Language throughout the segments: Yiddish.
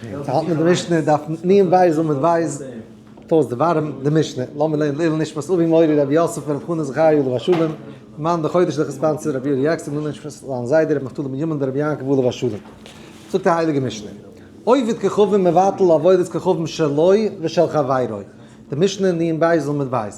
האלט מען די משנה דף נ בית עמוד בית, טויס די ווארעם די משנה, לאמיר לערנען לעילוי נשמת אבי מורי רבי יוסף בן רבי חנא זכריה עליו השלום, מאן דחודש לכ' ספאנסער רבי יואל יעקסער לעילוי נשמת זיין זיידע רבי נפתלי בנימין ברבי יעקב עליו השלום. זאגט די הייליגע משנה, עובד כוכבים מבטל עבודת כוכבים שלו ושל חברו, די משנה נ בית עמוד בית,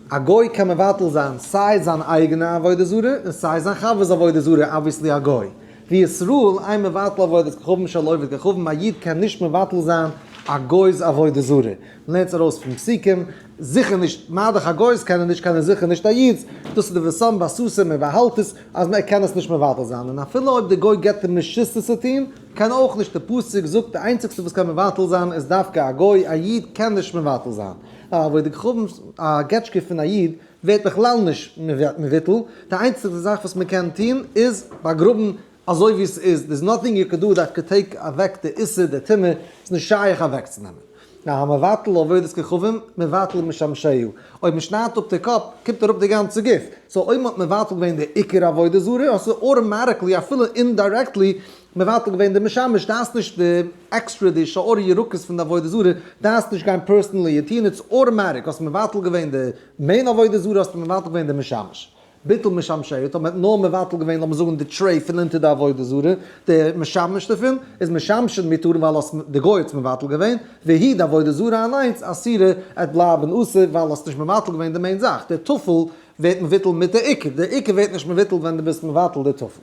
א גוי קען מבטל זיין סיי זיין אייגענע עבודה זרה און סיי זיין חבר'ס עבודה זרה, obviously א גוי. וישראל אין מבטל עבודת כוכבים של עובד כוכבים, א איד קען נישט מבטל זיין א גוי'ס עבודה זרה. מ'לערנט עס ארויס פון פסוקים, זיכער נישט, מה דאך א גוי'ס קען ער נישט קען ער זיכער נישט א איד'ס, דאס איז די ושם בסתר מען באהאלט עס אז מען קען עס נישט מבטל זיין, און אפילו אויב די גוי געבט אים רשות עס צו טון, קען אויך נישט, די פסוק זאגט די איינציגסטע וואס קען מבטל זיין איז דווקא א גוי, א איד קען נישט מבטל זיין. א עבודה כוכבים, א געטשקע פון א איד ווערט בכלל נישט מבוטל, די איינציגסטע זאך וואס מען קען טון איז באגראבן אזוי ווי עס איז, there's nothing you can do that could take אוועק די איסור די טומאה, ס'איז נישט שייך אוועקצונעמען. נאר המבטל עבודת כוכבים מבטל משמשהו, אויב מען שניידט אפ די קאפ קומט אראפ די גאנצע גוף, so אויב מען האט מבטל געווען די עיקר עבודה זרה האסטו automatically אפילו indirectly מבטל געווען די משמש, דארפסט נישט די עקסטרע די שאר ירקות פון די עבודה זרה, דארפסט נישט גיין personally טון, it's automatic, האסט מבטל געווען די main עבודה זרה האסטו מבטל געווען די משמש. ביטול משמשהו, האט מען נאר מבטל געווען לאמיר זאגן די tray פון אונטער די עבודה זרה, די משמש דערפון איז משמשין מותרין ווייל האסט די גוי האט עס מבטל געווען, והיא די עבודה זרה אליינס אסורה עט בלייבן אסור ווייל האסט נישט מבטל געווען די main זאך, די טפל ווערט מבוטל מיט די עיקר, די עיקר ווערט נישט מבוטל ווען די ביסט מבטל די טפל.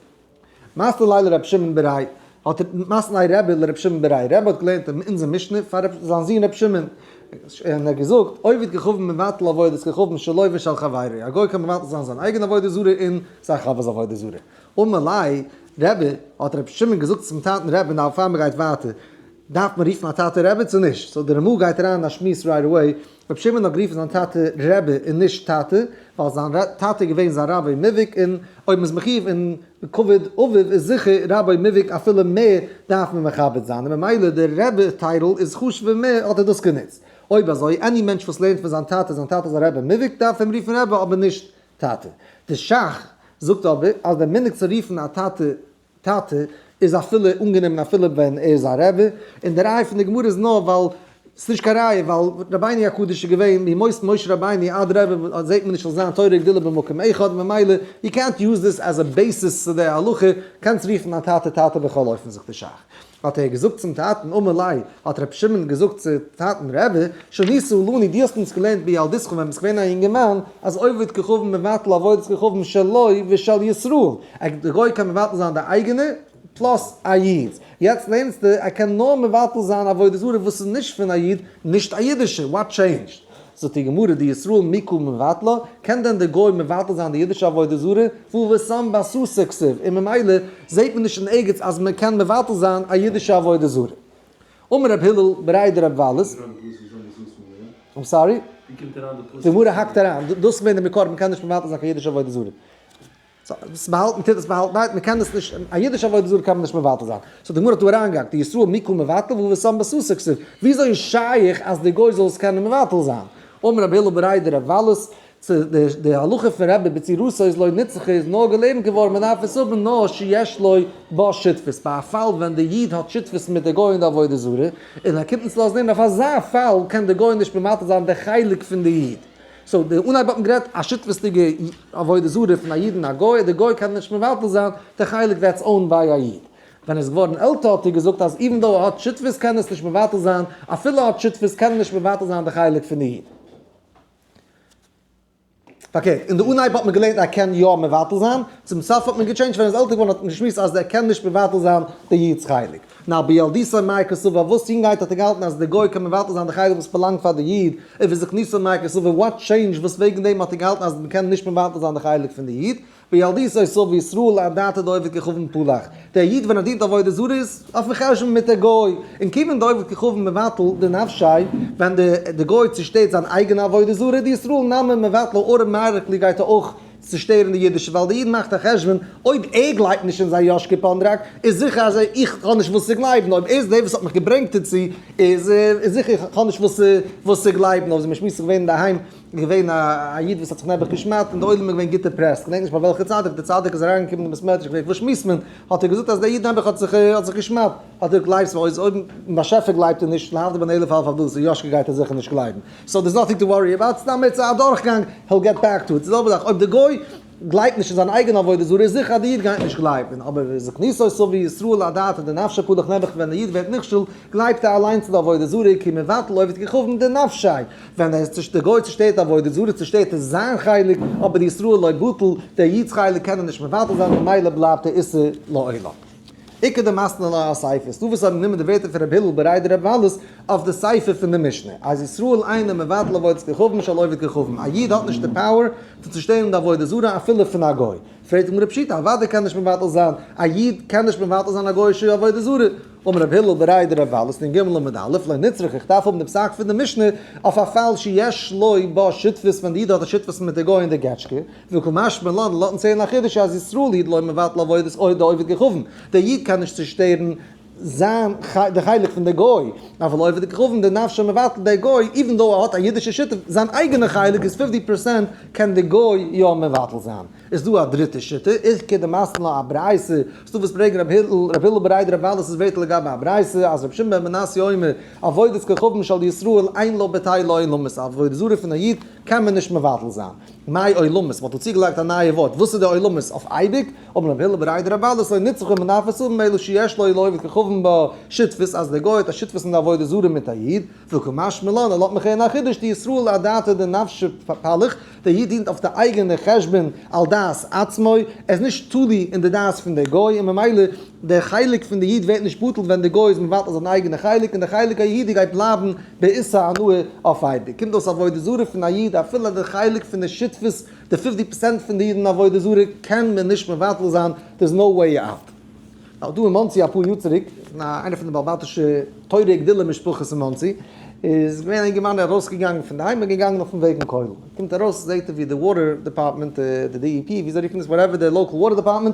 מתני ליה לרבי שמעון בריה, האט מתני רבי לרבי שמעון בריה, רבי האט געלערנט אין אונזער משנה פאר זיין זון רבי שמעון, און ער האט געזאגט, עובד כוכבים מבטל עבודת כוכבים שלו ושל חברו, א גוי קען מבטל זיין זיין אייגענע עבודה זרה און זיין חבר'ס עבודה זרה. אמר ליה רבי, האט רבי שמעון געזאגט צום טאטן רבי, נאר פאר מען גייט ווייטער, דארף מען רופן א טאטע רבי צו נישט? so די רמ"א גייט אריין אין א שמועס right away, רבי שמעון האט גערופן זיין טאטע רבי און נישט טאטע, ווייל זיין טאטע איז געווען זיין רבי מובהק און אויב מ'איז מחיוב אין כבוד אביו איז זיכער רבי מובהק אפילו מער דארף מען מכבד זיין און ממילא די רבי title איז חשוב'ער מער האט ער דאס גענוצט. אויב אזוי any מענטש וואס לערנט פון זיין טאטע זיין טאטע איז א רבי מובהק דארף אים רופן רבי אבער נישט טאטע. די ש"ך זאגט אבער אז די מנהג צו רופן א טאטע טאטע איז אפילו אנגענומען אפילו ווען ער איז א רבי, און די ראיה פון די גמרא איז נאר ווייל ס'איז נישט קיין ראיה ווייל רבינו הקדוש איז געווען מימות משה רבינו עד רבי זעט מען נישט זאל זיין תורה וגדולה במקום אחד ממילא יו קענט יוז דיס עז א basis צו די הלכה, קענסט רופן א טאטע טאטע בכל אופן זאגט די ש"ך. האט ער געזאגט צום טאטן אמר ליה, האט רבי שמעון געזאגט צו טאטן רבי, שנית לנו, דו האסט אונז געלערנט בילדותך ווען ביסט געווען א יונגערמאן, אז עובד כוכבים מבטל עבודת כוכבים שלו ושל ישראל, די גוי קען מבטל זיין די אייגענע plus א איד'ס, יעצט לערנסטו ער קען נאר מבטל זיין עבודה זרה וואס איז נישט פון א איד, נישט א אידישע, what changed? זאגט די גמרא דישראל מי קא מבטלה, קען דען די גוי מבטל זיין די אידישע עבודה זרה, והא ושם בסתר כתיב, און ממילא זעט מען נישט אין ערגעץ אז מען קען מבטל זיין א אידישע עבודה זרה. אמר רב הלל בריה דרב וואלעס. I'm sorry? די גמרא האקט אריין, דאס איז געווען די מקור, מען קען נישט מבטל זיין קיין אידישע עבודה זרה. עס באהאלטן טוט עס באהאלטן נייט, מען קען עס נישט, א אידישע עבודה זרה קען מען נישט מבטל זיין. so די גמרא האט דא אריינגעהאקט, דישראל מי קא מבטל והא ושם בסתר כתיב, וויאזוי איז שייך אז די גוי זאל עס קענען מבטל זיין? אמר רבי הלל בריה דרב וואלעס, צו די הלכה פון רבי בצעירותו איז לא נצרכה איז נאר געלערנט געווארן מען דארף עס האבן נאר שיש לו בה שותפות ביי א פאל ווען די איד האט שותפות מיט די גוי אין די עבודה זרה און ער קומט אונז לאזן הערן אויף אזא פאל קען די גוי נישט מבטל זיין די חלק פון די איד. so די אנהייב האט מען גערעדט א שותפות'דיגע עבודה זרה פון א איד און א גוי, די גוי קען נישט מבטל זיין די חלק that's owned by א איד. ווען ער איז געווארן עלטער האט ער געזאגט אז even though ער האט שותפות קען ער עס נישט מבטל זיין, אפילו ער האט שותפות קען ער נישט מבטל זיין די חלק פון די איד. פארקערט, אין די אנהייב האט מען געלערנט אז ער קען יא מבטל זיין, צום סוף האט מען געטשעינדזשט ווען ער איז עלטער געווארן האט מען געשמועסט אז ער קען נישט מבטל זיין די איד'ס חלק. נאר בילדותו מאי קסבר וואס יונגעהייט האט ער געהאלטן אז די גוי קען מבטל זיין די חלק וואס באלאנגט פאר די איד, ובזקנותו מאי קסבר what changed וואס וועגן דעם האט ער געהאלטן אז מ'קען נישט מבטל זיין די חלק פון די איד, בילדותו סבר ישראל אדעתא דעובד כוכבים פלח, דער איד ווען ער דינט עבודה זרה איז אויפן חשבון מיט דער גוי, און כיוון דעובד כוכבים מבטל דנפשיה, ווען די גוי צושטערט זיין אייגענע עבודה זרה, דישראל נמי מבטלה automatically גייט ער אויך צושטערן די אידישע, ווייל די איד מאכט א חשבון, אויב ער גלייבט נישט אין זיין יאשקע פאנדראק, איז זיכער אז איך האב נישט וואס צו גלייבן, אויב ער איז דער וואס האט מיך געברענגט דערצו, איז זיכער איך האב נישט וואס צו גלייבן, אויב איז מען שמועסט זיך געווען אינדערהיים. געווען א איד וואס האט זיך נעבעך געשמד'ט און די עולם איז געווען גוט depressed, כ'געדענק נישט ביי וועלכע צדיק, די צדיק איז אריינגעקומען אין בית מדרש געפרעגט וואס שמועסט מען, האט ער געזאגט אז דער איד נעבעך האט זיך האט זיך געשמד'ט, האט ער גלייבסט מיר אויב אויבן באשעפער גלייבט ער נישט, להבדיל בין אלף אלף הבדלות, יאשקע גייט ער זיכער נישט גלייבן, so there's nothing to worry about, סתם איז א דורכגאנג, he'll get back to it, די זעלבע זאך אויב די גוי גלייבט נישט אין זיין אייגענע עבודה זרה איז זיכער אז די איד גייט נישט גלייבן, אבער זקניסו סבי ישראל אדעתא דנפשיה פלח נעבעך ווען די איד ווערט נכשל גלייבט ער אליינס אין די עבודה זרה כי מבטל עובד כוכבים דנפשיה, ווען ער איז די גוי צושטערט עבודה זרה צושטערט ער זיין חלק, אבער די ישראל לא בטל, דער איד'ס חלק קען ער נישט מבטל זיין ממילא בלייבט דער איסור לעולם. איכא דמתני לה אסיפא, ס'דא וואס האבן גענומען די ווערטער פון רבי הלל בריה דרב וואלעס אויף די סיפא פון די משנה, אז ישראל אינו מבטל עבודת כוכבים של עובד כוכבים, א איד האט נישט די power צו צושטערן די עבודה זרה אפילו פון א גוי. פרעגט די גמרא פשיטא, אוודאי קען נישט מבטל זיין, א איד קען נישט מבטל זיין א גוי'אישע עבודה זרה. אמר רבי הלל בריה דרב וואלעס אין ג' עמוד א', לא נצרך, איך דארף האבן די פסק פון די משנה אויף א פאל שיש לו בה שותפות ווען די איד האט א שותפות מיט די גוי אין די געטשקע, וקא משמע לן לאזט אונז הערן א חידוש אז ישראל הוא דלא מבטל עבודת אוי דעובד כוכבים, דער איד קען נישט צושטערן זיין די חלק פון די גוי, אבל עובד כוכבים דנפשיה מבטל דער גוי even though ער האט א אידישע שותף זיין אייגענע חלק איז 50 פראצענט קען די גוי יא מבטל זיין. איז דא א דריטע שיטה, איכא דמתני לה אברייתא, ס'דא וואס ברענגען רבי הלל, רבי הלל בריה דרב וואלעס איז ווערטל לגבי א ברייתא, אז רבי שמעון בן מנסיא אומר, עבודת כוכבים של ישראל אין לה בטלה עולמית, א עבודה זרה פון א איד קען מען נישט מבטל זיין. מאי עולמית? מ'האט דא צוגעלייגט א נייע ווארט, וואס איז די עולמית? אויף אייביג? אמר רבי הלל בריה דרב וואלעס לא נצרכה מנפת אבן אלא שיש לו לעובד כוכבים בה שותפות, אז דער גוי האט א שותפות אין די עבודה זרה מיט א איד, וקא משמע לן, ער לאזט מיך הערן א חידוש, דישראל אדעתא דנפשיה פליך, דער איד דינט אויף די אייגענע חשבון על דעת עצמו, ער איז נישט תלוי אין די דעת פון דער גוי, און ממילא דער חלק פון די איד ווערט נישט בטל ווען דער גוי איז מבטל זיין אייגענע חלק, און דער חלק היהודי גייט בלייבן באיסור הנאה אויף אייביג. קומט אויס עבודה זרה פון א איד, אפילו דער חלק פון די שותפות, די 50 פראצענט פון די אידן עבודה זרה, קען מען נישט מבטל זיין, there is no way out. נאך דא אין מאנסי אפאר יאר צוריק, איינע פון די בעל בתישע תורה וגדולה משפחות אין מאנסי, איז געווען א אינגערמאן ארויסגעגאנגען פון די היים און געגאנגען אויפן וועג אין כולל, קומט ארויס זעהט ער ווי די water department, די DEP, ווי זיי רופן עס, whatever, די local water department,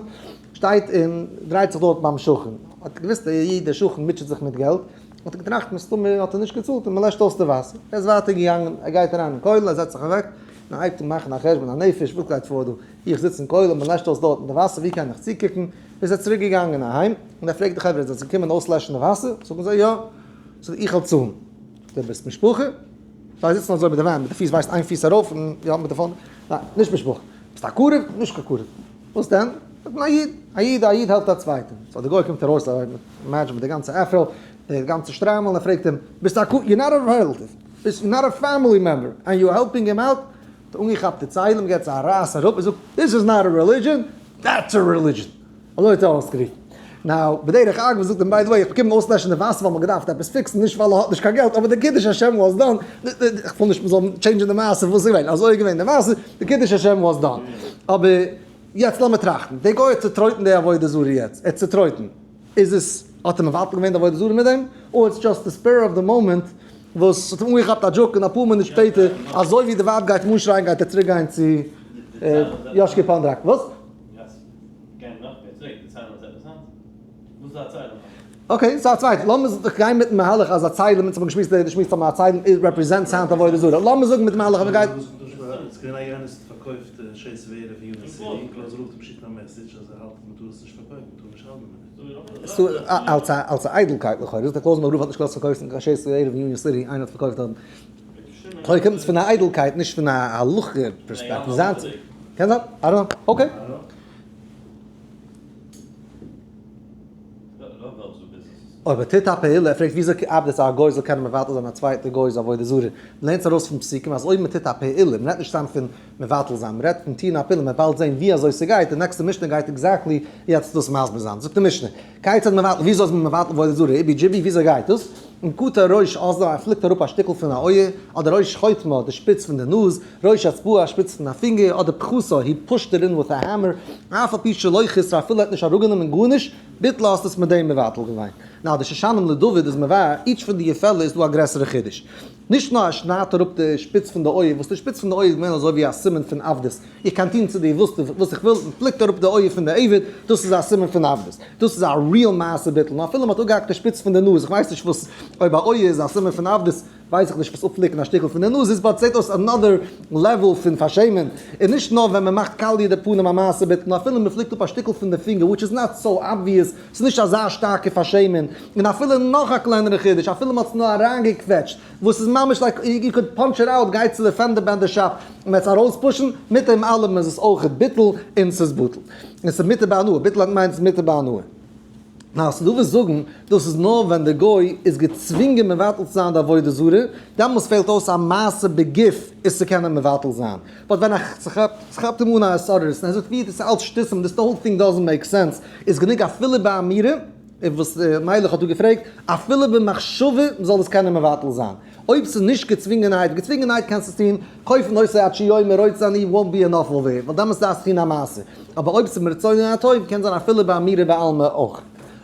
שטייט און דרייט זיך דארט ביים שכן, האט ער געוואוסט אז דער שכן מוטשעט זיך מיט געלט, האט ער געטראכט מסתמא האט ער נישט געצאלט און מען לעשט אויס די וואסער, ער איז ווייטער געגאנגען, ער גייט אריין אין כולל, ער זעצט זיך אוועק, און ער הייבט אן מאכן א חשבון הנפש, וואס גייט פאר דא, איך זיץ אין כולל, מען לעשט אויס דארטן די וואסער, ווי קען איך צוקוקן? איז ער צוריק געגאנגען אהיים, און ער פרעגט די חברה, זענט געקומען אויסלעשן די וואסער? זאגן זיי, יא. זאגט ער, איך וועל צאלן. דו ביסט משפחה? זיי זיצן אזוי מיט די ווען, מיט די פיס, ווייסט, איין פיס ארויף, און יא, מיט די phone. ניין, נישט משפחה. ביסט א קרוב? נישט קיין קרוב. וואס דען? זאגט מען, א איד. א איד, א איד העלפט א צווייטן. so דער גוי קומט ארויס, imagine מיט די גאנצע afro, די גאנצע שטריימל, און ער פרעגט אים, ביסט א קרוב? you're not a relative. ביסט not a family member, and you helping him out? האט ער אנגעכאפט די ציילעם, געבט זיי א רייס אראפ, און זאגט, this is not a religion, that's a religion! אזוי האט ער אויסגערופן. now, בדרך אגב זאגט אים by the way, איך באקום אויסלעשן די וואסער ווייל מ'האט געדארפט עפעס fix ן, נישט ווייל ער האט נישט קיין געלט, אבער די קידוש השם was done, איך וויל נישט מ'זאל change ן די מעשה וואס איז געווען, אזוי איז געווען די מעשה, די קידוש השם was done. אבער יעצט לאמיר טראכטן, דער גוי האט צוטרויטן די עבודה זרה יעצט, ער האט צוטרויטן, איז עס, האט ער מבטל געווען די עבודה זרה מיט דעם, or it's just the spur of the moment וואס האט אים אנגעכאפט א joke און אפאר מינוט שפעטער, אזוי ווי די ווייב גייט אים אנשרייען גייט ער צוריק גיין צו יאשקע פאנדראק. וואס? okay, ס'איז א צווייטע. לאמיר זיך גיין מיטן מהלך אז א צלם, אונז האבן געשמועסט די שמועס אז א צלם represents היינט עבודה זרה. לאמיר זאגן מיטן מהלך אז מ'גייט. אלס א איידלקייט לכאורה. זאגט דער קלויזענבורגער רב האט נישט געלאזט פארקויפן קיין שש ערב אין יוניאן סיטי, איינער האט פארקויפט דארט. לכאורה קומט עס פון א איידלקייט נישט פון א הלכה פערספעקטיוו. קען זיין, I don't know. Okay. אויב ער טוט א פעולה, ער פרעגט וויאזוי ארבעט עס א גוי זאל קענען מבטל זיין א צווייטע גוי'ס עבודה זרה, מ'לערנט ארויס פון פסוקים אז אויב מ'טוט א פעולה, מ'רעדט נישט סתם פון מבטל זיין, מ'רעדט פון טון א פעולה, מ'וועט באלד זען ווי אזוי ס'גייט, די נעקסטע משנה גייט exactly יעצט דאס מסביר זיין. זאגט די משנה, כיצד מבטל, וויאזוי איז מען מבטל עבודה זרה, איבעי דזשיבי, וויאזוי גייט דאס? אם קטע ראש אזנו, ער פליקט אראפ א שטיקל פון א אויער, אדער ראש חוטמו, די שפיץ פון די נאז, ראש אצבעו, א שפיץ פון א פינגער, אדער פחתו, he pushed it in with a hammer, אף על פי שלא חיסר, אפילו ער האט נישט אראפגענומען גארנישט, ביטלה האסט עס מיט דעם מבטל געווען. now די שושנים לדוד איז מבאר, each פון די פעלער איז דא א גרעסערע חידוש. נישט נאר ער שניידט אראפ די שפיץ פון די אויער, וואס די שפיץ פון די אויער איז געווען אזוי ווי א סימן פון עבדות, איך קען טון צו דיר וואס איך וויל, מען פליקט אראפ די אויער פון די עבד, דאס איז א סימן פון עבדות. דאס איז א real מעשה ביטול, נאר אפילו מען האט אפגעהאקט די שפיץ פון די נאז, איך ווייס נישט וואס, אויב א אויער איז א סימן פון עבדות. ווייס איך נישט וואס אפפליקן א שטיקל פון די נאז איז, but זעט אויס another level פון פארשעמען, און נישט נאר ווען מ'מאכט קאליע די פנים א מעשה ביטול, נאר אפילו מ'פליקט אפ א שטיקל פון די פינגער which is not so obvious, ס'איז נישט אזא שטארקע פארשעמען, און אפילו נאך א קלענערע חידוש, אפילו מ'האט עס נאר אריינגעקוועטשט, וואס איז ממש like you could punch it out, גיי צו די fender bender shop און מ'וועט עס ארויספושן, מיט דעם אלעם איז עס אויכעט ביטול און ס'איז בטל. און ס'איז מותר בהנאה, ביטול מיינט ס'איז מותר בהנאה. נאר ס'דא וואס זאגן דאס איז נאר ווען די גוי איז געצווינגען מבטל צו זיין די עבודה זרה, דעמאלס פעלט אויס א מעשה בגוף עס צו קענען מבטל זיין, but ווען א ס'כאפט אים אן א התעוררות און ער זאגט ווי דאס איז אלץ שטותים, this whole thing doesn't make sense, איז גענוג אפילו באמירה, און וואס מיילעך האט דא געפרעגט, אפילו במחשבה מ'זאל עס קענען מבטל זיין. אויב ס'איז נישט געצווינגענהייט, געצווינגענהייט קענסטו עס טון, קויפן אותו עד שיאמר רוצה אני won't be enough over here, ווייל דעמאלטס דארפסטו טון א מעשה. אבער אויב ס'איז מרצונו הטוב קען זיין אפילו באמירה בעלמא אויך.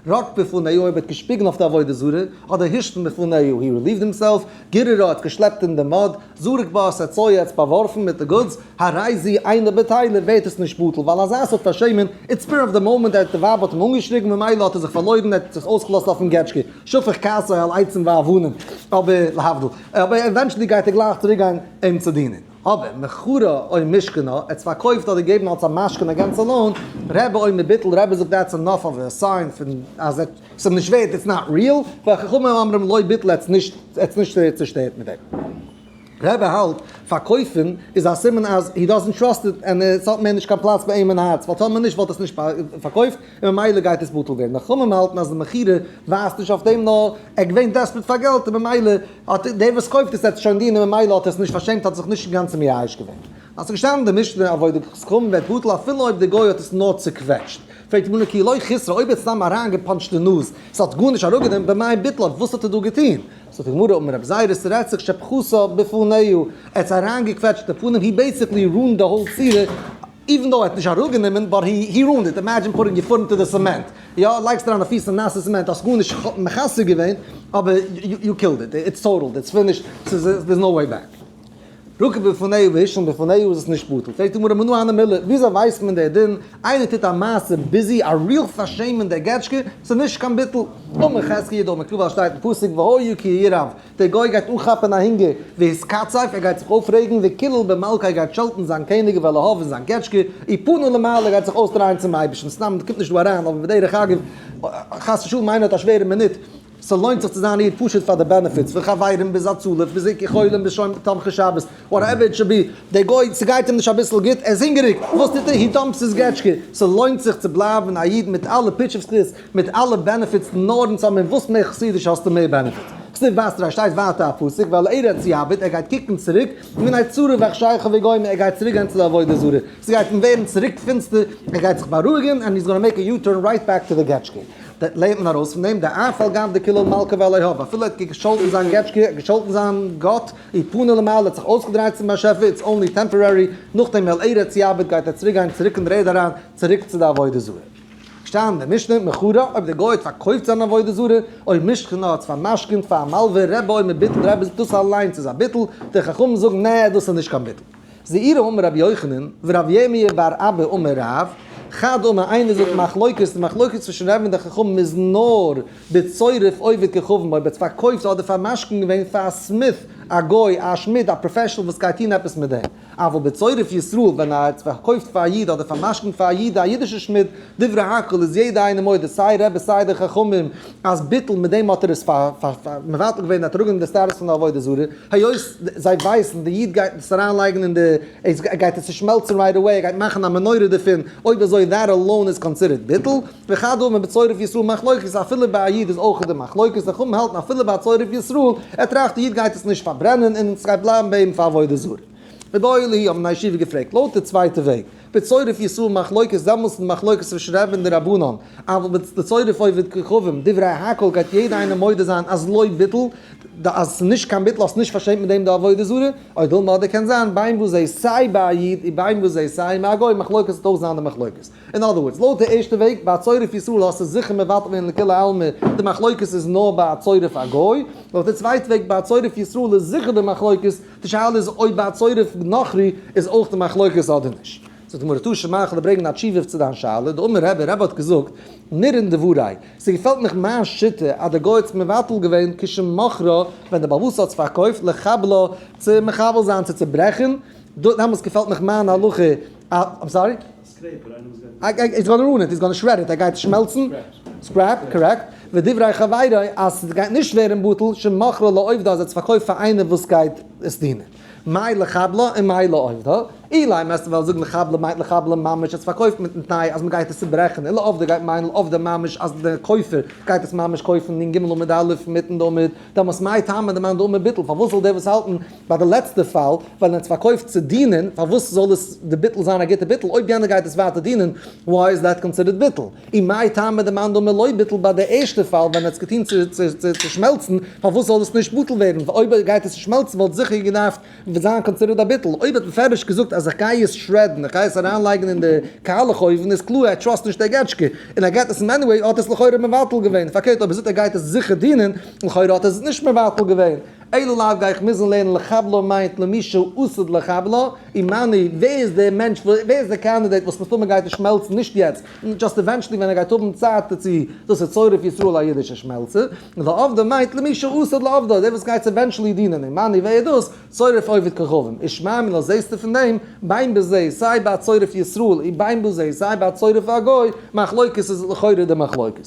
רק בפניו אויב ער האט געשפיגן אויף די עבודה זרה, אדער השתין בפניו he relieved himself, גיררה האט געשלעפט אין די mud, זרק בה את הצואה האט עס באווארפן מיט די goods, הרי זו אינה בטילה ווערט עס נישט בטל ווייל אזא סארט פארשעמען, it's spur of the moment ער האט די ווייב האט אים אנגעשריגן ממילא האט ער זיך פארלוירן ער האט זיך אויסגעלאזט אויפן געטשקע, שפך כעסו על עצים ואבנים, אבער להבדיל, אבער eventually גייט ער גלייך צוריק גיין אים צו דינען. אבער מכרה או משכנה, ער האט עס פארקויפט אדער געגעבן אלס א משכון א גאנצע loan, רבי אומר ביטל, רבי זאגט that's enough of a sign פון אז ער ס'איז אים נישט ווערט, it's not real, וחכמים אומרים לא ביטל, ער האט עס נישט צושטערט מיט דעם. רבי האלט, פארקויפן איז א סימן אז he doesn't trust it און עס האט מער נישט קיין פלאץ ביי אים אין הארץ, ווייל טאמער נישט וואלט עס נישט פארקויפט און ממילא גייט עס בטל ווערן. חכמים האלטן אז די מכירה ווייזט נישט אויף דעם נאר ער איז געווען desperate פאר געלט און ממילא האט דער וואס קויפט עס עט שוין דינען ממילא האט ער עס נישט פארשעמט האט זיך נישט אינגאנצן מייאש געווען. אז ס'איז געשטאנען אין די משנה עבודת כוכבים ווערט בטל אפילו אויב די גוי האט עס נאר צוקוועטשט. פרעגט די גמרא כי לא חיסרא אויב ער האט סתם אריינגעפאנטשט די נאז ס'האט גארנישט אראפגענומען במאי ביטלה וואס האט ער דא געטון? זאגט די גמרא אמר רבי זירא ס'רעדט זיך שפחתה בפניו ער האט אריינגעקוועטשט די פנים he basically ruined the whole צורה even though ער האט נישט אראפגענומען but he ruined it, imagine putting your foot into the cement, יא לייגסט אריין א פיס אין נאסע cement האסט גארנישט מחסר געווען אבער you killed it, it's totaled, it's finished, ס'איז there's no way back. רקע בפניו והשלים בפניו איז עס נישט בטל. פרעגט די גמרא מנא הני מילי, וויאזוי ווייסט מען דער דין, איינער טוט א מעשה ביזי א real פארשעמען דער געטשקע, ס'איז נישט קיין ביטול. אמר חזקיה דאמר קרא ווייל שטייט אין פסוק והיה כי ירעב, דער גוי גייט אנכאפען א הונגער, והתקצף, ער גייט זיך אויפרעגן, וקילל במלכו ער גייט שעלטן זיין קעניג ובאלהיו און זיין געטשקע, ופנה למעלה ער גייט זיך אויסדרייען צום אייבערשטן, סתם קומט נישט דא אריין אבער בדרך אגב, חס ושלום איינער האט א שווערע מינוט, ס'לוינט זיך צו זיין איד פשוט פאר די benefits, פון חברים ביז הצלה, ביז ביקור חולים ביז שוין תומכי שבת, whatever it should be, דער גוי ס'גייט אים נישט אביסל גוט, ער איז הונגעריג, וואס טוט ער? he dumps his געטשקע, ס'לוינט זיך צו בלייבן א איד מיט אלע פיטשעווקעס, מיט אלע benefits, נאר אונז האבן און וואס מער חסידיש האסטו מער benefits. כתיב בתריה שטייט ווייטער א פסוק ואל ארץ יביט, ער גייט קוקן צוריק, והנה צרה וחשכה וגומר, ער גייט צוריק גיין צו די עבודה זרה, ס'גייט אים ווערן צוריק פינסטער, ער גייט זיך בארואיגן, and he's gonna make a U-turn right back to the געטשקע. לערנט מען ארויס פון דעם, דאף על גב דקילל מלכא ואלהיו, אפילו ער האט געשאלטן זיין געטשקע, געשאלטן זיין גאט, ופנה למעלה, האט זיך אויסגעדרייט צום באשעפער, it's only temporary, נאכדעם אל ארץ יביט גייט ער צוריק גיין צוריק אין דר'ערד אריין, צוריק צו די עבודה זרה. שטייט אין די משנה, מכרה, אויב דער גוי האט פארקויפט זיין עבודה זרה, או משכנה האט עס פארמשכנ'ט פאר א מלווה, רבי אומר ביטל, רבי זאגט דאס אליינס איז א ביטול, די חכמים זאגן נע דאס איז נישט קיין ביטול. זעירא אמר רבי יוחנן, ורב ירמי' בר אבא אמר רב, חד אמר איינער זאגט מחלוקת, די מחלוקת צווישן רבי און די חכמים איז נאר בצורף עובד כוכבים אויב ער האט פארקויפט אדער פארמשכן געווען פאר א smith א גוי א שמיד א professional וואס גייט טון עפעס מיט דעם, אבל בצורף ישראל ווען ער האט פארקויפט פאר א איד אדער פארמשכנט פאר א איד א אידישע שמיד, דברי הכל איז יעדע איינער מודה סיי רבי סיי די חכמים אז ביטול מיט דעם האט ער עס מבטל געווען האט אראפגענומען די סטאטוס פון די עבודה זרה, היות זיי ווייסן די איד גייט עס אריינלייגן אין די עס גייט עס צושמעלצן right away ער גייט מאכן א מנורה דערפון, אויב אזוי that alone is considered ביטול, וכדומה בצורף ישראל מחלוקת אפילו ביי א איד איז אויך די מחלוקת די חכמים האלטן אפילו ביי א צורף ישראל ער טראכט די איד גייט עס נישט פארברענען און עס גייט בלייבן ביי אים פאר עבודה זרה. איבעיא להו האבן די ישיבה געפרעגט לויט די צווייטע וועג. בצורף ישראל מחלוקת, דעמאלס איז די מחלוקת צווישן רבי און די רבנן, אבל בצורף עובד כוכבים, דברי הכל גייט יעדע איינער מודה זיין אז לא ביטל, אז ס'איז נישט קיין ביטול, האסט נישט פארשעמט מיט דעם די עבודה זרה, או דילמא אדער קען זיין בין בזה סיי ביי א איד און בין בזה סיי ביי א גוי, מחלוקת וועט אויך זיין די מחלוקת. אין other words, לויט די ערשטע וועג, ביי א צורף ישראל האסטו זיכער מבטל געווען לכולי עלמא, די מחלוקת איז נאר ביי א צורף א גוי, לויט די צווייטע וועג ביי א צורף ישראל איז זיכער די מחלוקת, די שאלה איז אויב ביי א צורף נכרי איז אויך די מחלוקת אדער נישט. זאגט די גמרא תא שמע איך וועל דיר ברענגען א תשובה צו דיין שאלה, דאמר רבי, רבי האט געזאגט, נראין דברי, ס'געפעלט מיך מיין שיטה אז די גוי האט עס מבטל געווען כשמכרה ווען די בעל הבית האט עס פארקויפט לחבלה צו מחבל זיין צו צוברעכן, דעמאלטס געפעלט מיך מיין הלכה אז, I'm sorry? He's gonna ruin it, he's gonna shred it, ער גייט שמעלצן, scrap, correct, ודברי חברו אז ס'גייט נישט ווערן בטל שמכרה לעובדה אז ער האט עס פארקויפט פאר איינער וואס גייט עס דינען. מאי לחבלה און מאי לעובדה, אילימא וועסטו וועלן זאגן לחבלה מיינט לחבלה ממש עס פארקויפט מיטן תנאי אז מ'גייט עס צוברעכן, און לעובדה גייט מיינען לעובדה ממש אז דער קויפער גייט עס ממש קויפן אין ג' עמוד א' מיטן דעמאלט, דעמאלס מאי טעמא דמאן דאמר ביטול, פארוואס זאל דער וואס האלטן ביי די לעצטע פאל ווען ער האט עס פארקויפט צו דינען, פארוואס זאל עס די ביטול זיין א גוטע ביטול, אויב יענער גייט עס ווייטער דינען, why is that considered ביטול? און מאי טעמא דמאן דאמר לא ביטול ביי די ערשטע פאל ווען ער האט עס געטון צו שמעלצן, פארוואס זאל עס נישט בטל ווערן? ווייל אויב ער גייט עס שמעלצן וואלט זיכער געדארפט זיין considered א ביטול. אויב האט מפרש געזאגט אז איך גיי עס shred ן, איך גיי עס אריינלייגן אין די קאלעך אויוון, איז קלאר ער trust נישט דער געטשקע, און ער געט עס אים anyway, האט עס לכאורה מבטל געווען. פארקערט אויב ער זאגט ער גייט עס זיכער דינען, לכאורה האט ער עס נישט מבטל געווען. אלא לאו גיי איך מוזן לערנען לחבלה מיינט למי שעתיד לחבלה, ומני, ווער איז דער מענטש, ווער איז דער candidate וואס מסתמא גייט עס שמעלצן, נישט יעצט, just eventually ווען ער גייט האבן צייט דערצו, דאס איז צורף ישראל א אידישע שמעלצער, לעובדה מיינט למי שעתיד לעובדה, דער וואס גייט עס eventually דינען, ומני ווער איז דאס, צורף עובד כוכבים, ושמע מינה זעסטו פון דעם, בין בזה, סיי ביי צורף ישראל, און בין בזה, סיי ביי צורף א גוי, מחלוקת איז לכאורה די מחלוקת.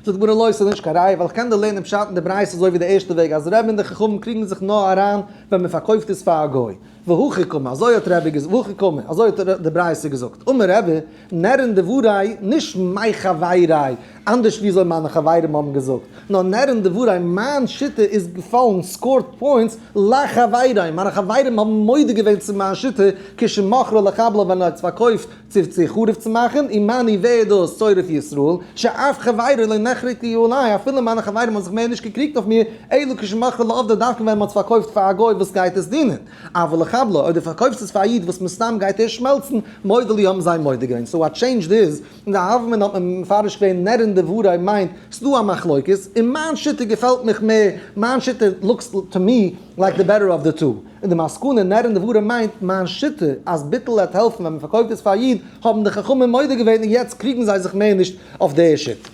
זאגט די גמרא לא, ס'איז נישט קיין ראיה, ווייל איך קען דיר לערנען פשט אין די ברייתא אזוי ווי די ערשטע וועג אז רבי און די חכמים קריגן זיך נאר אריין ווען מען פארקויפט עס פאר א גוי. והכי קאמר, אזוי האט רבי געזאגט, והכי קאמר, אזוי האט די ברייתא געזאגט, אמר רבי, נראין דברי, נישט מאי חבריי, אנדערש ווי אזוי מיינע חברים האבן געזאגט, נאר נראין דברי, מיין שיטה איז געפאלן, scored points, לחבריי, מיינע חברים האבן מודה געווען צו מיין שיטה, כשמכרה לחבלה ווען ער האט עס פארקויפט צו חרוב צו מאכן, ומני ווער דאס צורף ישראל, שאף חברו לא נחלקו עלי, אפילו מיינע חברים האבן זיך מער נישט געקריגט אויף מיר, אלא כשמכרה לעובדה דווקא ווען מ'האט עס פארקויפט פאר א גוי וואס גייט עס דינען, אבל לחבלה, אויב דו פארקויפסט עס פאר א איד וואס מסתם גייט ער שמעלצן, מודה לי האבן זיי מודה געווען, so what changed איז, אין די הוה אמינא האט מען מפרש געווען נראין דברי מיינט ס'דא א מחלוקת, און מיין שיטה געפעלט מיך מער, מיין שיטה looks to me like the better of the two. און די מסקנא נראין דברי מיינט מיין שיטה אז ביטול וועט העלפן ווען מ'פארקויפט עס פאר א איד, האבן די חכמים מודה געווען און יעצט קריגן זיי זיך מער נישט אויף די שיטה.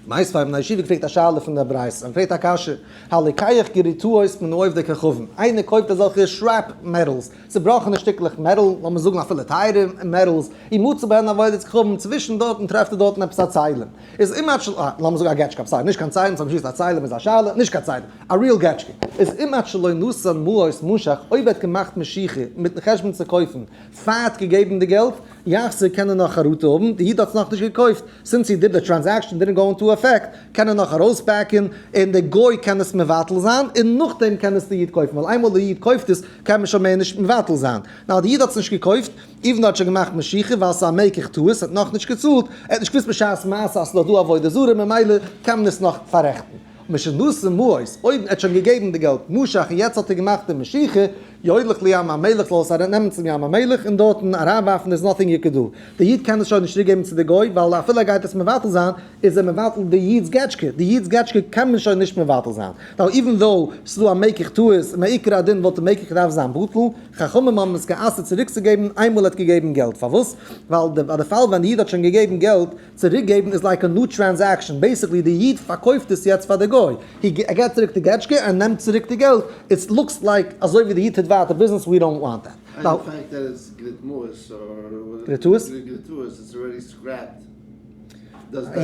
מיתיבי האבן א ישיבה געפרעגט א שאלה פון די ברייתא און פרעגט א קשיא, הלוקח גריטאות מן העובדי כוכבים, איינער קויפט אזעלכע scrap metals, צובראכענע שטיקלעך metal, לאמיר זאגן אפילו טייערע metals, ומצא בהן עבודת כוכבים, צווישן דארטן טרעפט ער דארטן עפעס א צלם, איז אם עד של אה, לאמיר זאגן א געטשקע, I'm sorry, נישט קיין צלם, ס'האט געשמועסט א צלם איז א שאלה, נישט קיין צלם, א real געטשקע, איז אם עד שלא נתן מעות משך, אויב ער האט געמאכט משיכה מיטן חשבון צו קויפן, פאר ער האט געגעבן די געלט, יחזיר קען ער נאך חרטה האבן, די איד האט עס נאכנישט געקויפט, since he did the transaction didn't go into effect, קען ער נאך ארויס back ן, און די גוי קען עס מבטל זיין, און נאכדעם קען עס די איד קויפן, ווייל איינמאל די איד קויפט עס, קען מען שוין מער נישט מבטל זיין. now די איד האט עס נישט געקויפט, even האט שוין געמאכט משיכה ווייל ס'איז א מקח טעות, ער האט נאכנישט געצאלט, ער האט נישט געוואוסט בשעת מעשה אז ס'איז דאך דא עבודה זרה ממילא קען מען עס נאך פאררעכטן. משנתן מעות, אויב ער האט שוין געגעבן די געלט משך און יעצט האט ער געמאכט די משיכה, יוליך לים המלח זאל עס ארייננעמען צום ים המלח און דארטן אריינווארפן there's nothing you can do. די איד קען עס שוין נישט צוריקגעבן צו די גוי ווייל אפילו ער גייט עס מבטל זיין איז ער מבטל די איד'ס געטשקע, די איד'ס געטשקע קען מען שוין נישט מבטל זיין. now even though ס'איז דא א מקח טעות מעיקר הדין וואלט די מקח געדארפט זיין בטל, חכמים האבן עס גע'אסר'ט צוריקצוגעבן איינמאל ער האט געגעבן געלט, פארוואס? ווייל די ביי די פאל ווען די איד האט שוין געגעבן געלט, צוריקגעבן איז like a new transaction, basically די איד פארקויפט עס יעצט פאר די גוי, ער געבט צוריק די געטשקע, ער נעמט צוריק די געלט, it's looks like אזוי ווי די איד טוט ווייטער ביזנעס, we don't want that. And the fact that it's גריטאות or גריטאות? גריטאות, it's already scrapped.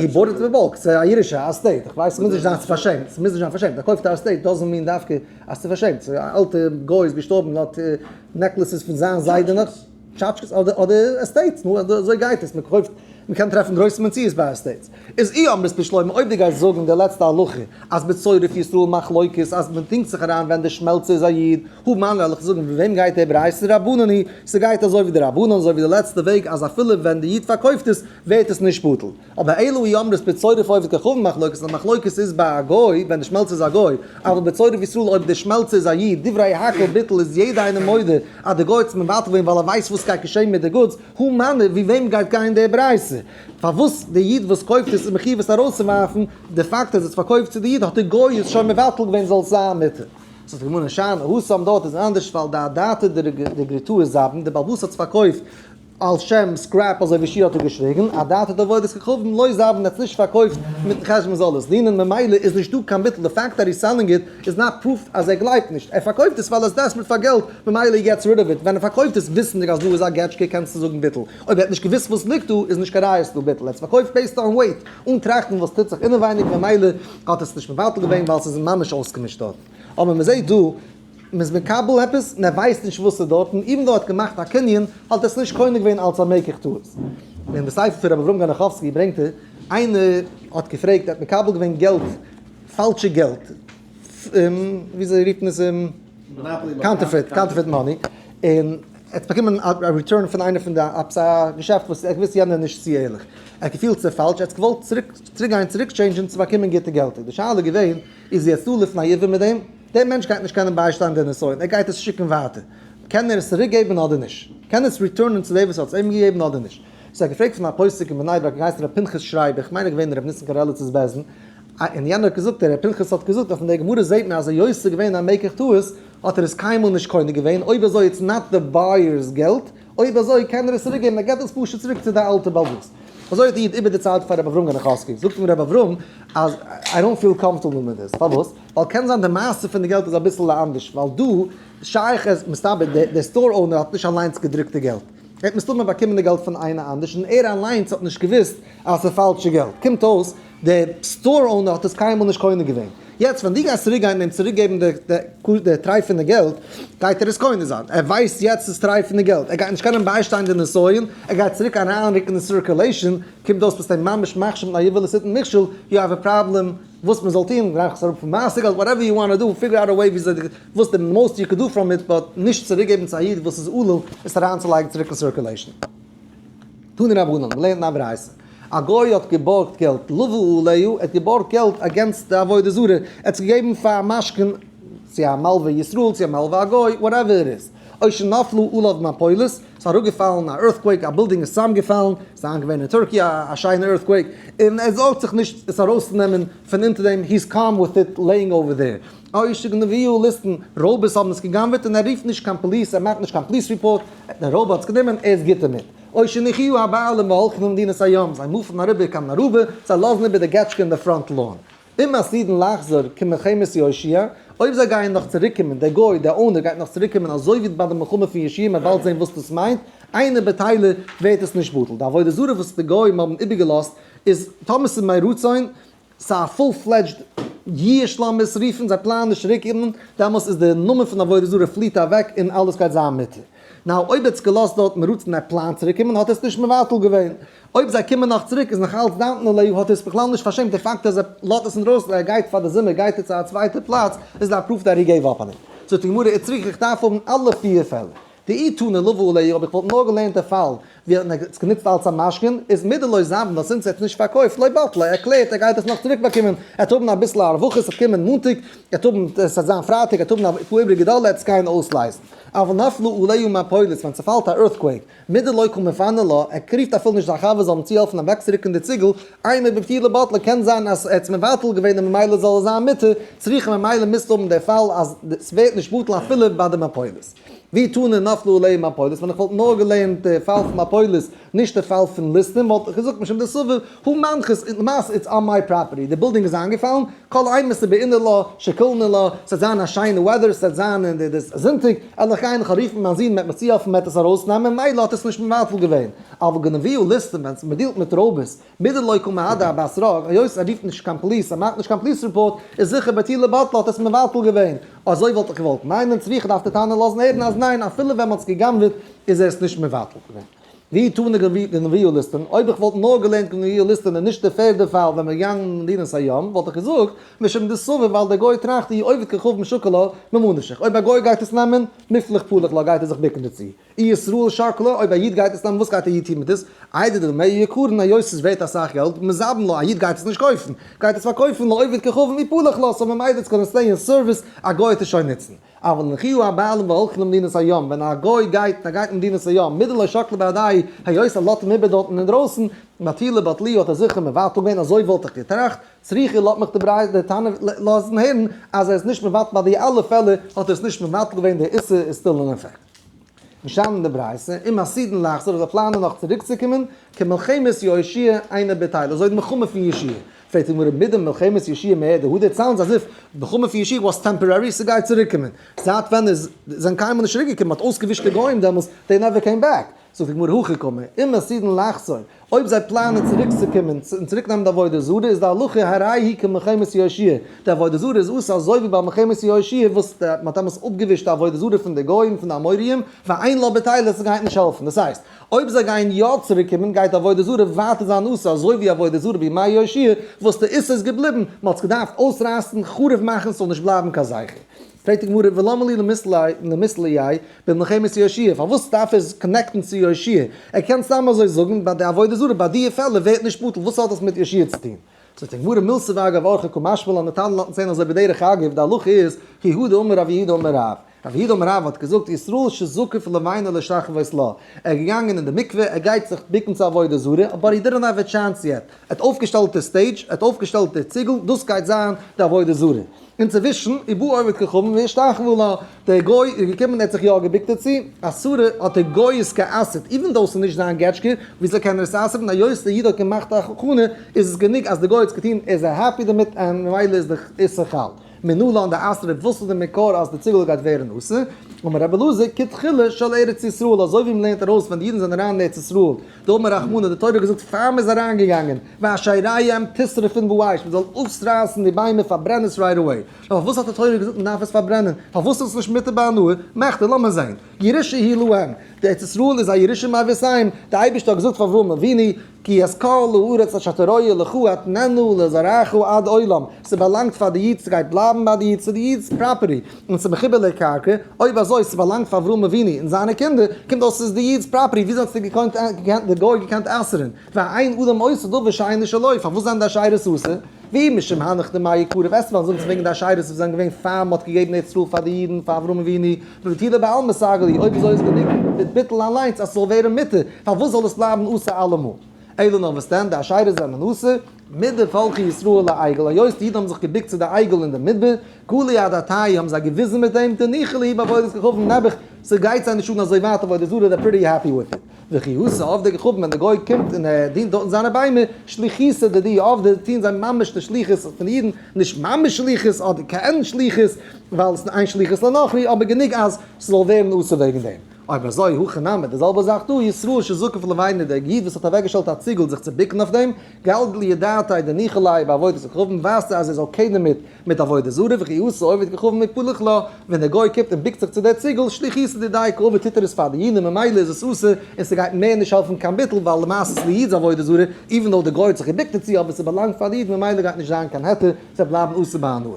He bought it in bulk, ס'איז א ירושה, א estate, איך ווייס ס'מוז נישט זיין צו פארשעמט, ס'מוז נישט זיין פארשעמט, ער קויפט א estate doesn't mean דווקא אז ס'איז פארשעמט, ס'איז א אלטע גוי איז געשטארבן און האט necklaces פון זיין זיידע נאך, טשאטשקעס אדער estates, נו אזוי גייט עס, מ'קויפט, מ'קען טרעפן גרויסע מציאות ביי estates. איז אי אמרת בשלמא אויב דו גייסט זאגן די לעצטע הלכה אז בצורף ישראל מחלוקת אז מ'דינגט זיך אריין ווען די שמעלצער איז א איד, הא מני וועל איך זאגן ווי וועם גייט די ברייתא רבנן היא, ס'גייט אזוי ווי די רבנן אזוי ווי די לעצטע וועג אז אפילו ווען די איד פארקויפט עס ווערט עס נישט בטל. אבער אלא אי אמרת בצורף עובד כוכבים מחלוקת, די מחלוקת איז ביי א גוי ווען די שמעלצער איז א גוי, אבל בצורף ישראל אויב די שמעלצער איז א איד, דברי הכל ביטול איז יעדע איינער מודה אז די גוי האט עס מבטל געווען ווייל ער ווייסט וואס גייט געשען מיט די goods, הא מני ווי וועם גייט גיין די ברייתא? פארוואס די איד וואס קויפט עס איז מחיוב עס ארויסצואווארפן, די פאקט אז עס פארקויפט צו די איד האט די גוי עס שוין מבטל געווען זאל עס זיין מותר. זאגט די גמרא שאני התם, דארט איז אנדערש ווייל דאדעתא דגריטאה זבין, די בעל הבית האט עס פארקויפט על שם scrap אזוי ווי שי האט געשריגן, אדעתא דעבודת כוכבים לא זבין, האט עס נישט פארקויפט מיטן חשבון זאל עס דינען, ממילא איז נישט דא קיין ביטול, די fact that he's selling it is not proof אז ער גלייבט נישט, ער פארקויפט עס ווייל ער איז desperate פאר געלט, ממילא he gets rid of it, ווען ער פארקויפט עס וויסענדיג אז דא איז א געטשקע קענסטו זאגן ביטול, אויב ער האט נישט געוויסט וואס ליגט דא איז נישט קיין ראיה ס'דא ביטול, ער האט עס פארקויפט based on weight, אן טראכטן וואס טוט זיך אינעווייניג ממילא האט עס נישט מבטל געווען ווייל ס'איז ממש אויסגעמישט דארטן. אבער מ'זעט דא מ'איז מקבל עפעס און ער ווייסט נישט וואס איז דארטן, even though ער האט געמאכט א קנין, האט ער עס נישט קונה געווען אלס א מקח טעות. אין די ספר פון רבי אברהם גאנאכאווסקי ברענגט ער, איינער האט געפרעגט, ער האט מקבל געווען געלט, פאלשע געלט, וויאזוי רופט מען עס, counterfeit, counterfeit money, און ער האט באקומען א return פון איינער פון די עפעס א געשעפט וואס ער האט געוואוסט יענער איז נישט צו ערליך, ער האט געפילט ס'איז פאלש, ער האט געוואלט צוריק גיין צוריק change ן צו באקומען גוטע געלטער, די שאלה איז געווען, איז יעצט דא לפני עיוור מיט דעם? דער מענטש גייט נישט קענען ביישטיין די נסיון, ער גייט עס שיקן ווייטער. קען ער עס צוריק געבן אדער נישט? קען ער עס return ען צו דער וואס האט עס אים געגעבן אדער נישט? ס'האט געפרעגט פון א פוסק אין בני ברק געהייסן ר' פנחס שרייבער, איך מיין ער געווען ר' ניסן קרעליצער'ס בית דין, און יענער האט געזאגט, דער ר' פנחס האט געזאגט אז פון דער גמרא זעט מען אז היות ס'איז געווען א מקח טעות האט ער עס קיינמאל נישט קונה געווען, אויב אזוי it's not the buyer's געלט, אויב אזוי קען ער עס צוריק געבן, ער געבט עס פשוט צוריק צו די אלטע בעל הבית. אזוי האט די איד איבערדערציילט פאר רבי אברהם גענעכאווסקי, זאגט אים רבי אברהם אז I don't feel comfortable מיט דאס, פארוואס? ווייל קען זיין די מעשה פון די געלט איז אביסל אנדערש, ווייל דא שייך עס מסתבר דער store owner האט נישט אליינס געדרוקט די געלט, ער האט מסתמא באקומען די געלט פון איינער אנדערש און ער אליינס האט נישט געוואוסט אז ס'איז פאלשע געלט, קומט אויס דער store owner האט עס קיינמאל נישט קונה געווען. יעצט ווען דו גייסט צוריק גיין און אים צוריק געבן די טרייפענע געלט, גייט ער עס קונה זיין. ער ווייסט יעצט ס'איז טרייפענע געלט, ער גייט נישט קענען ביישטיין די נסיון, ער גייט צוריק אריינרוקן אין circulation, קומט אויס ביסט אים ממש מכשיל מיט א יבול לסיטן מכשול, you have a problem, וואס מען זאל טון, רייך עס אראפ פון מעשר געלט, whatever you wanna do, figure out a way וויאזוי, וואס די most you could do from it, but נישט צוריק געבן צו א איד וואס איז עלול עס אריינצולייגן צוריק אין circulation. תנו רבנן, מ'לערנט אין א ברייתא, א גוי האט געבארגט געלט, לוה עליה, ער האט געבארגט געלט against די עבודה זרה, ער האט עס געגעבן פאר א משכון, צו א מלווה ישראל, צו א מלווה א גוי, whatever it is. או שנפלו עליו מפולת, ס'איז אראפגעפאלן א earthquake, א בילדינג איז צוזאמגעפאלן, ס'איז איינגעווען אין טערקי א שיינע earthquake, און ער זארגט זיך נישט עס ארויסצונעמען פון אונטער דעם, he is calm with it laying over there. או שגנבוה ליסטים, רויבערס האבן עס גע'גנב'עט און ער רופט נישט קיין פאליס, ער מאכט נישט קיין police report, דער רויבער האט עס גענומען, ער איז גוט דערמיט. או שהניחוה הבעלים והלכו למדינת הים, זיי move ן אריבער קיין ארובה, זיי לאזן איבער די געטשקע אין די front lawn. אם עתידין לחזור כמלחמת יהושע, אויב זיי גייען נאך צוריקקומען, דער גוי, דער owner גייט נאך צוריקקומען אזוי ווי ביי די מלחמה פון יהושע, מען וועט באלד זען וואס דאס מיינט, אינה בטילה, ווערט עס נישט בטל. די עבודה זרה וואס די גוים האבן איבערגעלאזט איז, טאמער ס'איז מרצון, ס'איז א full fledged ייאוש לאמיר עס רופן, זיי פלאנען נישט צוריקקומען, דעמאלס איז די נאמען פון עבודה זרה פליעט אוועק און אלעס גייט זיין מותר. now אויב ער האט עס געלאזט דארט מרצון ער פלאנט צוריקקומען האט ער עס נישט מבטל געווען. אויב זיי קומען נאך צוריק איז נאך אלץ דנתנו ליה האט ער עס בכלל נישט פארשעמט די פאקט אז ער לאזט עס אינדרויסן ער גייט פאר די זומער גייט ער צו א צווייטע פלאץ איז א proof that he gave up on it. זאגט די גמרא איצטריך איך דארף האבן אלע פיר פעלער. דאי תנא לוה עליה אויב איך וואלט נאר געלערנט די פאל ווי ער האט עס גענוצט אלץ א משכון איז מדלא זבין ווייל since ער האט עס נישט פארקויפט לא בטלה ער קלערט ער גייט עס נאך צוריק באקומען ער וועט האבן אביסל הרווחה עס וועט קומען מאנטאג ער וועט האבן עס וועט זיין פרייטאג ער וועט האבן אפאר איבריגע דאלער ער וועט עס גיין אויסלייזן. אבל נפלו עליה מפולת ווען ס'פאלט א earthquake מדלא קא מפנה לה ער רופט אפילו נישט זיין חבר זאל אים צוהעלפן אוועקצורוקן די ציגל, אימא בבטילה בטלה קען זיין אז ער האט עס מבטל געווען און ממילא זאל עס זיין מותר, צריכה ממילא מוזט האבן די פאל אז ס'ווערט נישט בטל אפילו ביי די מפולת. ואי תנא נפלו עליה מפולת, ווען איך וואלט נאר געלערנט די פאל פון מפולת, נישט די פאל פון ליסטים, וואלט איך געזאגט משום דסבר הא מנחת, און למעשה it's on my property, די בילדינג איז איינגעפאלן, כל אימת דבעינא לה, שקלינא לה, ס'וועט זיין א שיינע weather, ס'וועט זיין אין די זונטאג, וועל איך גיין, כ'וועל רופן מיין זון, מ'וועט מיך צוהעלפן, מ'וועט עס ארויסנעמען, מילא האט עס נישט מבטל געווען. אבל גנבוה ליסטים, ווען מ'דילט מיט רויבערס, מדלא קא מהדר אבת רג, היות ער רופט נישט קיין פאליס, ער מאכט נישט קיין police report, איז זיכער בטילה בטלה האט עס מבטל געווען. אזוי וואלט איך געוואלט מיינען, צריכא דארף די תנא לאזן הערן אז ניין, אפילו ווען מ'האט עס גע'גנב'עט איז ער עס נישט מבטל געווען. ואי תנא גנבוה ליסטים, אויב איך וואלט נאר געלערנט גנבוה ליסטים און נישט די פערדע פאל ווען מ'איז געגאנגען אין מדינת הים, וואלט איך געזאגט, משום דסבר ווייל דער גוי טראכט אי עובד כוכבים שקל לה, ממה נפשך, אויב א גוי גייט עס נעמען, מיפלח פלח לה גייט ער זיך בוקן דערצו. אי ישראל שקלה, אויב א איד גייט עס נעמען וואס גייט א איד טון מיט עס? איידי דמי יקרין היות עס איז ווערט אסאך געלט, מזבין לה, א איד גייט עס נישט קויפן, גייט עס פארקויפן לעובד כוכבים אי פלח לה, so ממילא it's gonna stay in service, א גוי וועט עס שוין נוצן. אבל הנחיהו הבעלים והולכים למדינת הים, ווען א גוי גייט און ער גייט אין מדינת הים, מידי לא שקלי בהדייהו, היות ער לאזט אים איבער דארטן אינדרויסן, בטולי בטלוהו האט ער זיכער מבטל געווען, אזוי וואלט איך געטראכט, צריכא לאזט מיך די ברייתא די תנא לאזן הערן אז ער איז נישט מבטל ביי די אלע פעלער האט ער עס נישט מבטל געווען די איסור איז still אין effect. געשטאנען אין די ברייתא, אם עתידין לחזור אז זיי פלאנען נאך צוריקצוקומען, כמלחמת יהושע אינה בטילה, אזוי די מלחמה פון יהושע. פרעגט די גמרא מידי מלחמת יהושע מהר דהדר it sounds as if די מלחמה פון יהושע was temporary ס'גייט צוריקקומען. זייט ווען איז זענען קיינמאל נישט צוריקגעקומען מ'האט אויסגעווישט די גוים דעמאלס they never came back. זאגט די גמרא הכי קאמר, אם עתידין לחזור, אויב זיי פלאנען צוריקצוקומען און צוריקנעמען די עבודה זרה איז די הלכה הרי היא כמלחמת יהושע, די עבודה זרה איז אסור אזוי ווי ביי מלחמת יהושע וואס מען האט דעמאלס אפגעווישט די עבודה זרה פון די גוים פון די אמוריים, ואין לה בטילה ס'גייט נישט העלפן, דאס הייסט אויב זיי גייען יא צוריקקומען גייט די עבודה זרה ווייטער זיין אסור אזוי ווי עבודה זרה בימי יהושע וואס די איסור איז געבליבן, מען האט עס געדארפט אויסרייסן חרוב מאכן ס'זאל נישט בלייבן קיין זכר. פרעגט די גמרא ולמה לי למיתליה במלחמת יהושע, פארוואס דארף ער עס connect ן צו יהושע? ער קען סתם אזוי זאגן ביי די עבודה זרה ביי די פעלער ווערט נישט בטל, וואס האט עס מיט יהושע צו טון? זאגט די גמרא מילתא ואגב אורחא קא משמע לן נתן לאזט זען אזוי בדרך אגב, די הלכה איז כי הא דאמר רב יהודה אמר רב, רב יהודה אמר רב האט געזאגט ישראל שזקף לבינה להשתחוות לה, ער איז געגאנגען אין די מקווה ער גייט זיך בוקן צו עבודה זרה, but he didn't have a chance yet, ער האט אויפגעשטעלט די stage, ער האט אויפגעשטעלט די ציגל, דאס גייט זיין די עבודה זרה. אינצווישן, ובא עובד כוכבים והשתחוה לה, דער גוי איז געקומען ער האט זיך יא געבוקט דערצו, אסרה, האט דער גוי עס גע'אסר'ט, even though ס'איז נישט זיין געטשקע, וויאזוי קען ער עס אסר'ן, היות דער איד האט געמאכט א הכנה, איז עס גענוג אז דער גוי האט עס געטון, ער איז happy דערמיט און ממילא איז די איסור חל. מנלן דאסרה, וואס איז די מקור אז די ציגל גייט ווערן אסור? אמר רבי אלעזר, כתחילה של ארץ ישראל, אזוי ווי מ'לערנט ארויס ווען די אידן זענען אריין אין ארץ ישראל, דאמר רחמנא, די תורה האט געזאגט פאר מ'איז אריינגעגאנגען, ואשריהם תשרפון באש, מ'זאל אויסרייסן די ביימער פארברענען עס right away. נאר פארוואס האט די תורה געזאגט מ'דארף עס פארברענען? פארוואס איז עס נישט מותר בהנאה? מכדי, לאמיר זען. ירושה היא להם, די ארץ ישראל איז א ירושה מאבותיהם, די אייבערשטער האט געזאגט פאר אברהם אבינו, כי את כל הארץ אשר אתה רואה לך אתננה לזרעך עד עולם, ס'באלאנגט פאר די איד, ס'גייט בלייבן ביי די איד, ס'איז די איד'ס property, און ס'איז מחובר לקרקע, אויב אזוי ס'באלאנגט פאר אברהם אבינו און זיינע קינדער, קומט אויס ס'איז די איד'ס property, וויאזוי האט עס געקענט די גוי געקענט אסר'ן? ואין אדם אוסר דבר שאינו שלו, פארוואס זענען די אשרות אסור? ואי משום הנך דמאי יקרב עס וועלן זאגן ס'איז וועגן די אשרות וואס זענען געווען פאר מ'האט געגעבן ארץ ישראל פאר די אידן פאר אברהם אבינו, בביטולא בעלמא סגי להו, אויב אזוי איז גענוג מיט ביטול אליינס אז ס'זאל ווערן מותר, פארוואס זאל עס בלייבן אסור אלעמאל? אלא נאר וואס דען, די אשרות זענען אסור, מדפלחו ישראל לעגל, היות די אידן האבן זיך געבוקט צו די עגל אין די מדבר, גלו אדעתייהו האבן זיי געוויזן מיט דעם, דניחא להו בעבודת כוכבים נעבעך, ס'גייט זיי נישט אן אזוי ווייט עבודה זרה, they're pretty happy with it. וכי אתו עובדי כוכבים ווען די גוי קומט און ער דינט דארטן זיינע ביימער, שליחותא דידהו עבדי, טוען זיי ממש די שליחות פון די אידן, נישט ממש שליחות אדער כעין שליחות, ווייל עס איז אין שליחות לנכרי, אבער גענוג אז ס'זאל ווערן אסור וועגן דעם. אויב אזוי, הכא נמי, די זעלבע זאך דא, ישראל שזקף לבינה, דער איד וואס האט אוועקגעשטעלט א ציגל זיך צו בוקן אויף דעם, גלגלי דעתיה דניחא ליה בעבודת כוכבים, ווייזט ער אז ער איז okay דערמיט, מיט עבודה זרה וכי אתו עובדי כוכבים ופליך לה, ווען דער גוי קומט און בוקט זיך צו דער ציגל, שליחותא דידהו קעביד טוט ער עס פאר די אידן ממילא איז עס אסור און ס'גייט מער נישט העלפן קיין ביטול ווייל למעשה איז די איד'ס עבודה זרה, even though דער גוי האט זיך געבוקט דערצו אבער ס'באלאנגט פאר די איד ממילא גייט נישט זיין קיין היתר, ס'וועט בלייבן אסור בהנאה.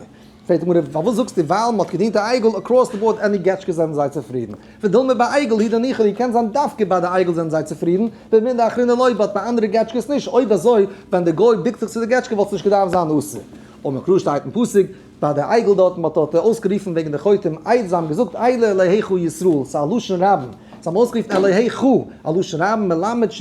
פרעגט די גמרא פארוואס זאגסטו ווייל מ'האט געדינט א עגל across the board any געטשקעס זענען זיי צופרידן? ודילמא בעגל הוא דניחא להו קען זיין דווקא ביי די עגל זענען זיי צופרידן, במיני אחרינא לא but ביי אנדערע געטשקעס נישט, אויב אזוי ווען דער גוי בוקט זיך צו די געטשקע וואלט עס נישט געדארפט זיין אסור. אמר קרא שטייט אין פסוק ביי די עגל דארטן מ'האט דארט אויסגערופן וועגן די חוטאים איידער זיי האבן געזאגט אלה אלהיך ישראל ס'איז א לשון רבים זיי האבן אויסגערופן אלהיך א לשון רבים מלמד